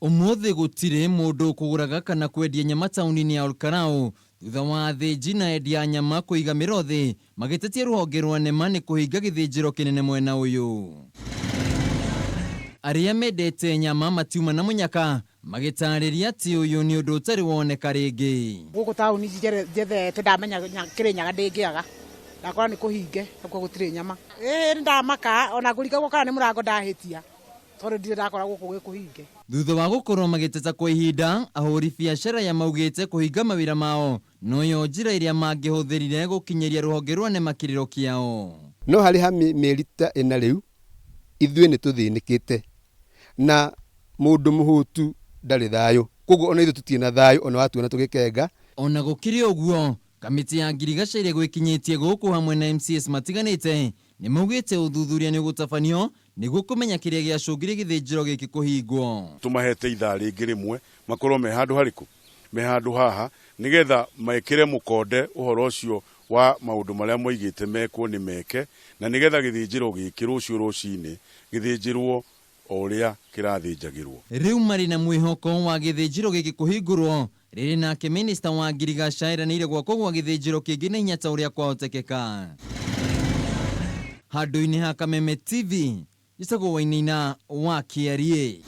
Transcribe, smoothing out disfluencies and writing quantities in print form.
Ũmũthĩ gũtirĩ mũndũ ũkũgũraga kana kwendia nyama taũni-inĩ ya Olkalau thutha wa athĩnji na endia a nyama kũiga mĩro thĩ magĩtetia rũhonge rwa NEMA nĩ kũhinga gĩthĩnjĩro kĩnene mwena ũyũ. Arĩa mendete nyama matiuma na mũnyaka magĩtarĩria atĩ ũyũ nĩ ũndũ ũtarĩ woneka rĩngĩ. Gũkũ taũni njethete ndamenya Kĩrĩnyaga ndĩngĩaga ndakora nĩ kũhinge nakuo gũtirĩ nyama. Ĩĩ nĩ ndamaka ona ngũringagwo kana nĩ mũrango ndahĩtia tondũ ndirĩ ndakora gũkũ gwĩ kũhinge. Thutha wa gũkorwo magĩteta kwa ihinda, ahũri biacara aya maugĩte kũhinga mawĩra mao noyo njĩra ĩrĩa mangĩhũthĩrire gũkinyĩria rũhonge rwa NEMA kĩrĩro kĩao. No harĩ ha mĩeri ta ĩna rĩu, ithuĩ nĩ tũthĩnĩkĩte na mũndũ mũhũtu ndarĩ thayũ. Koguo ona ithuĩ tũtirĩ na thayũ ona watuona tũgĩkenga. Ona gũkĩrĩ ũguo, kamĩtĩ ya ngirigaca ĩrĩa ĩgwĩkinyĩtie gũkũ hamwe na MCAs matiganĩte nĩmaugĩte ũthuthuria nĩũgũtabanio nĩguo kũmenya kĩrĩa gĩacũngire gĩthĩnjĩro gĩkĩ kũhingwo. Tũmahete ithaa rĩngĩ rĩmwe makorwo me handũ harĩkũ? Me handũ haha nĩgetha mekĩre mũkonde ũhoro ũcio wa maũndũ marĩa moigĩte mekwo nĩ meke, na nĩgetha gĩthĩnjĩro gĩkĩ rũciũ rũcinĩ gĩthĩnjĩrwo o ũrĩa kĩrathĩnjagĩrwo. Rĩu marĩ na mwĩhoko wa gĩthĩnjĩro gĩkĩ kũhingũrwo rĩrĩ nake minista wa ngirigaca eranĩire gwakwo gwa gĩthĩnjĩro kĩngĩ na hinya ta ũrĩa kwahotekeka. Handũ-inĩ ha Kameme TV, njĩtagwo Wainaina wa Kĩariĩ.